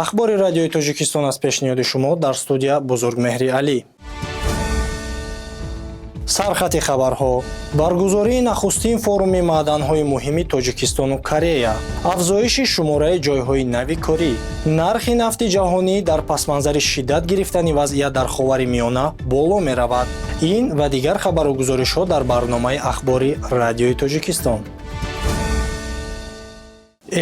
Ахбори Радиои Тоҷикистон аз пешниҳоди шумо, дар студия Бузургмеҳри Алӣ. Сархати хабарҳо: баргузории нахустин форуми маъданҳои муҳими Тоҷикистону Корея, афзоиши шумораи ҷойҳои нави корӣ, нархи нафти ҷаҳонӣ дар пасманзари шиддат гирифтани вазъият дар Ховари Миёна боло меравад. Ин ва дигар хабару гузоришҳо дар барномаи Ахбори Радиои Тоҷикистон.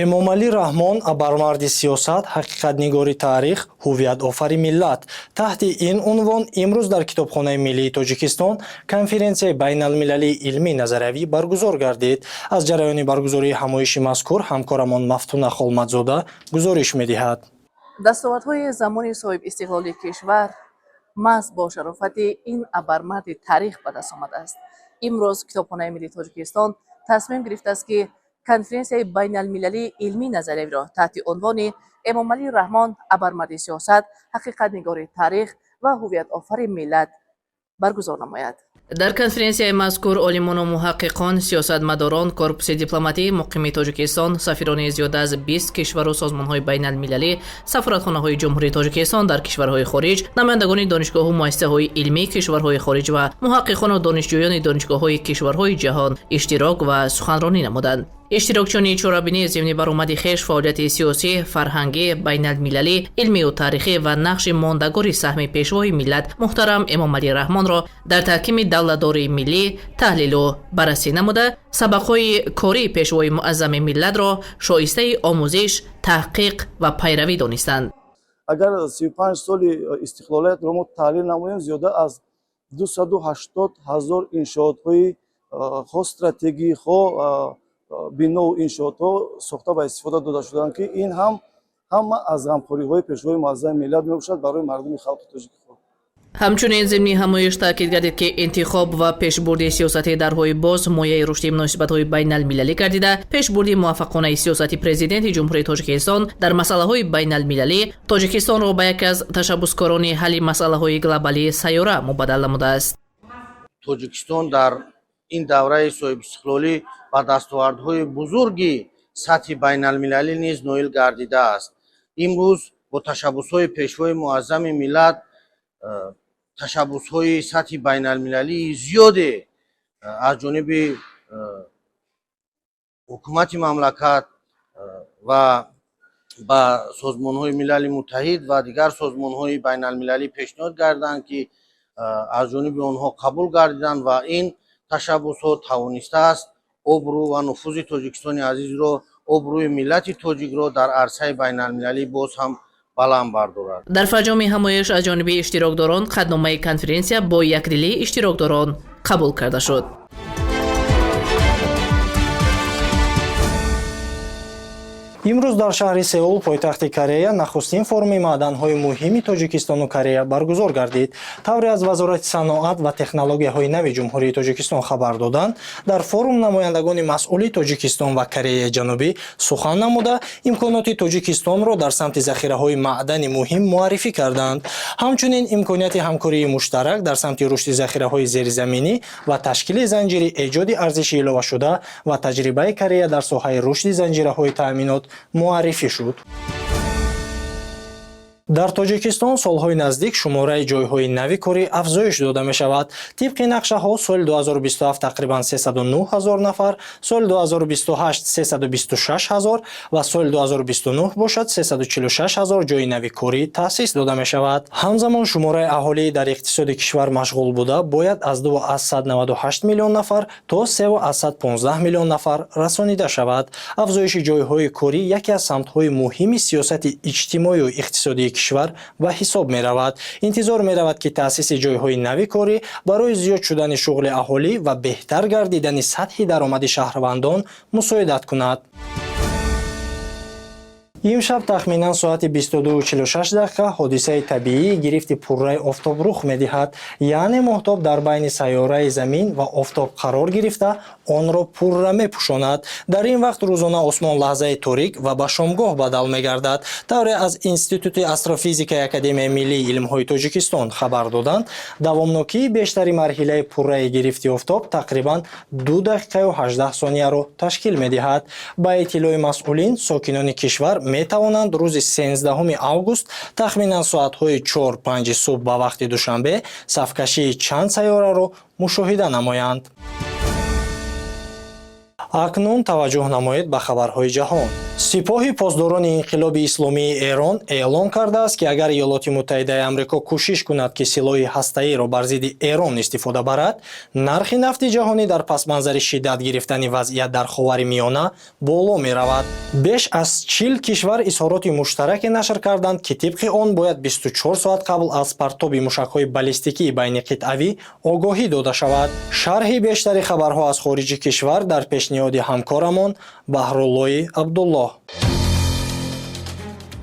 Эмомалӣ Раҳмон — абармарди сиёсат, ҳақиқатнигори таърих, ҳуввиятофари миллат. Таҳти ин унвон имрӯз дар Китобхонаи миллии Тоҷикистон конференсияи байналмилалии илмӣ назариявӣ баргузор гардид. Аз ҷараёни баргузории ҳамоиши мазкур ҳамкорамон Мафтуна Холмадзода гузориш медиҳад. Дастовардҳои замони соҳибистиқлолии кишвар маҳз бо шарофати ин абармарди таърих ба даст омадааст. Имрӯз Китобхонаи миллии Тоҷикистон тасмим гирифтааст, ки конференсияи байналмилалии илмӣ назариявиро таҳти унвони «Эмомалӣ Раҳмон: абармарди сиёсат, ҳақиқатнигори таърих ва ҳуввиятофари миллат» баргузор намояд. Дар конференсияи мазкур олимону муҳаққиқон, сиёсатмадорон, корпуси дипломатии муқими Тоҷикистон, сафирони зиёда аз 20 кишвару созмонҳои байналмилалӣ, сафоратхонаҳои Ҷумҳурии Тоҷикистон дар кишварҳои хориҷ, намояндагони донишгоҳу муассисаҳои илмии кишварҳои хориҷ ва муҳаққиқону донишҷӯёни донишгоҳҳои кишварҳои ҷаҳон иштирок ва суханронӣ намуданд. Иштирокчиёни чорабинӣ зимни баромади хеш фаъолияти сиёсӣ, фарҳангӣ, байналмилалӣ, илмию таърихӣ ва нақши мондагори саҳми пешвои миллат муҳтарам Эмомалӣ Раҳмонро дар таҳкими давлатдории миллӣ таҳлилу баррасӣ намуда, сабақҳои кории пешвои муаззами миллатро шоистаи омӯзиш, таҳқиқ ва пайравӣ донистанд. Агар 35 соли истиқлолиятро мо таҳлил намоем, зиёда аз 280 000 иншоотҳои хоҳ стратегӣ, хоҳ бинову иншоотҳо сохта ва истифода дода шудаанд, ки ин ҳам ҳама аз ғамхориҳои пешвои муаззами миллат мебошад барои мардуми халқи тоҷики худ. Ҳамчунин зимни ҳамоиш таъкид гардид, ки интихоб ва пешбурди сиёсати дарҳои боз мояи рушди муносибатҳои байналмилалӣ гардида, пешбурди муваффақонаи сиёсати Президенти Ҷумҳурии Тоҷикистон дар масъалаҳои байналмилалӣ Тоҷикистонро ба яке аз ташаббускорони ҳалли масъалаҳои глобалии сайёра мубаддал намудааст. Тоҷикистон дар ин давраи соҳибистиқлолӣ ба дастовардҳои бузурги сатҳи байналмилалӣ низ ноил гардидааст. Имрӯз бо ташаббусҳои пешвои муаззами миллат ташаббусҳои сатҳи байналмилалии зиёде аз ҷониби ҳукумати мамлакат ва ба Созмонҳои Милали Муттаҳид ва дигар созмонҳои байналмилалӣ пешниҳод гардиданд, ки аз ҷониби онҳо қабул гардиданд ва ин ташаббусҳо тавонистааст обрӯ ва нуфузи Тоҷикистони азизро, обрӯи миллати тоҷикро дар арсаи байналмилалӣ боз ҳам баланд бардорад. Дар фарҷоми ҳамоиш аз ҷониби иштирокдорон қатъномаи конференсия бо якдилии иштирокдорон қабул карда шуд. Имрӯз дар шаҳри Сеул, пойтахти Корея, нахустин форуми маъданҳои муҳими Тоҷикистону Корея баргузор гардид. Тавре аз Вазорати саноат ва технологияҳои нави Ҷумҳурии Тоҷикистон хабар доданд, дар форум намояндагони масъули Тоҷикистон ва Кореяи Ҷанубӣ сухан намуда, имконоти Тоҷикистонро дар самти захираҳои маъдани муҳим муаррифӣ карданд. Ҳамчунин имконияти ҳамкории муштарак дар самти рушди захираҳои зеризаминӣ ва ташкили занҷири эҷоди арзиши иловашуда ва таҷрибаи Корея дар соҳаи рушди занҷираҳои таъминот муаррифӣ шуд. Дар Тоҷикистон солҳои наздик шумораи ҷойҳои нави корӣ афзоиш дода мешавад. Тибқи нақшаҳо, соли 2027 тақрибан 309 ҳазор нафар, соли 2028 326 ҳазор ва соли 2029 бошад 346 ҳазор ҷойи нави корӣ таъсис дода мешавад. Ҳамзамон шумораи аҳолии дар иқтисоди кишвар машғул буда бояд аз 2,98 миллион нафар то 3,15 миллион нафар расонида шавад. Афзоиши ҷойҳои корӣ яке аз самтҳои муҳими сиёсати иҷтимоию иқтисодии кишвар ба ҳисоб меравад. Интизор меравад, ки таъсиси ҷойҳои нави корӣ барои зиёд шудани шуғли аҳолӣ ва беҳтар гардидани сатҳи даромади шаҳрвандон мусоидат кунад. Имшаб тахминан соати 22:46 дақиқа ҳодисаи табиии гирифти пурраи офтоб рух медиҳад, яъне моҳтоб дар байни сайёраи Замин ва офтоб қарор гирифта, онро пурра мепӯшонад. Дар ин вақт рӯзона осмон лаҳзаи торик ва ба шомгоҳ бадал мегардад. Тавре аз Институти астрофизикаи Академияи миллии илмҳои Тоҷикистон хабар доданд, давомнокии бештари марҳилаи пурраи гирифти офтоб тақрибан 2 дақиқаю 18 сонияро ташкил медиҳад. Ба иттилои масъулин, сокинони кишвар метавонанд рӯзи 13 август тахминан соатҳои 4-5 субҳ ба вақти Душанбе сафкашии чанд сайёраро мушоҳида намоянд. Акнун таваҷҷӯҳ намоед ба хабарҳои ҷаҳон. Сипоҳи Посдорони Инқилоби Исломии Эрон эълон кардааст, ки агар Иёлоти Муттаҳидаи Амрико кӯшиш кунад, ки силоҳи ҳастаиро бар зидди Эрон истифода барад, нархи нафти ҷаҳонӣ дар пасманзари шиддат гирифтани вазъият дар Ховари Миёна боло меравад. Беш аз 40 кишвар изҳороти муштараке нашр карданд, ки тибқи он бояд 24 соат қабл аз партоби мушакҳои баллистикии байниқитъавӣ огоҳӣ дода шавад. Шарҳи бештари хабарҳо аз хориҷи кишвар дар пешниҳоди ҳамкорамон Баҳруллои Абдуллоҳ.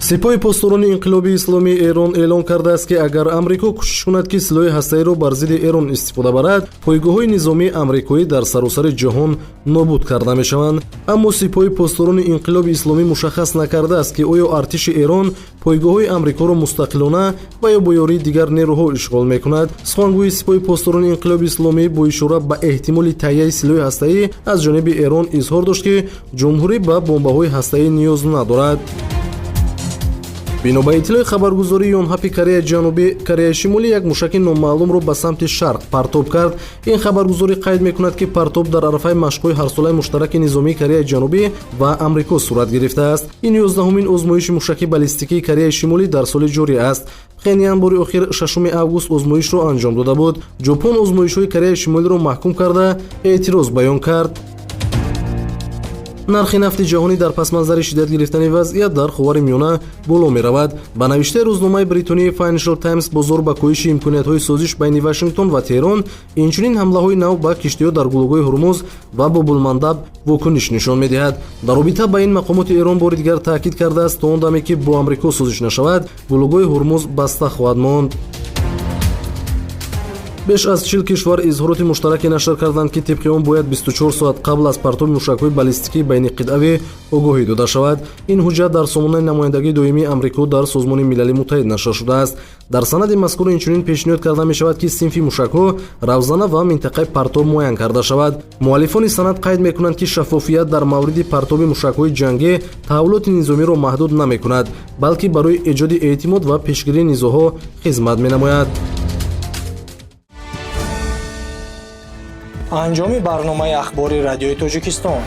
Сипоҳи Посдорони Инқилоби Исломии Эрон эълон кардааст, ки агар Амрико кӯшиш кунад, ки силоҳи ҳастаиро бар зидди Эрон истифода барад, пойгоҳҳои низомии амрикоӣ дар саросари ҷаҳон нобуд карда мешаванд. Аммо Сипоҳи Посдорони Инқилоби Исломӣ мушаххас накардааст, ки оё артиши Эрон пойгоҳҳои амрикоро мустақилона ва ё бо ёрии дигар нерӯҳо ишғол мекунад. Сухангӯи Сипоҳи Посдорони Инқилоби Исломӣ бо ишора ба эҳтимоли таҳияи силоҳи ҳастаӣ аз ҷониби Эрон изҳор дошт, ки ҷумҳурӣ ба бомбаҳои ҳастаӣ ниёз надорад. Бино ба иттилои хабаргузории Ёнҳапи Кореяи Ҷанубӣ, Кореяи Шимолӣ як мушаки номаълумро ба самти шарқ партоб кард. Ин хабаргузорӣ қайд мекунад, ки партоб дар арафаи машқҳои ҳарсолаи муштараки низомии Кореяи Ҷанубӣ ва Амрико сурат гирифтааст. Ин 11-ҳумин озмоиши мушаки баллистикии Кореяи Шимолӣ дар соли ҷорӣ аст. Пхенян бори охир 6 август озмоишро анҷом дода буд. Ҷопон озмоишҳои Кореяи Шимолиро маҳкум карда, эътироз баён кард. Нархи нафти ҷаҳонӣ дар пасманзари шиддат гирифтани вазъият дар Ховари Миёна боло меравад. Ба навиштаи рӯзномаи бритонии Financial Times, бозор ба коҳиши имкониятҳои созиш байни Вашингтон ва Теҳрон, инчунин ҳамлаҳои нав ба киштиҳо дар гулӯгоҳи Ҳурмуз ва Бобулмандаб вокуниш нишон медиҳад. Дар робита ба ин мақомоти Эрон бори дигар таъкид кардааст, то он даме ки бо Амрико созиш нашавад, гулӯгоҳи Ҳурмуз баста хоҳад монд. Беш аз 40 кишвар изҳороти муштараке нашр карданд, ки тибқи он бояд 24 соат қабл аз партоби мушакҳои баллистикии байниқитъавӣ огоҳӣ дода шавад. Ин ҳуҷҷат дар сомонаи намояндагии доимии Амрико дар Созмони Милали Муттаҳид нашр шудааст. Дар санади мазкур инчунин пешниҳод карда мешавад, ки синфи мушакҳо, равзана ва минтақаи партоб муайян карда шавад. Муаллифони санад қайд мекунанд, ки шаффофият дар мавриди партоби мушакҳои ҷангӣ таҳаввулоти низомиро маҳдуд намекунад, балки барои эҷоди эътимод ва пешгирии низоъҳо хизмат менамояд. Анҷоми барномаи ахбори Радиои Тоҷикистон.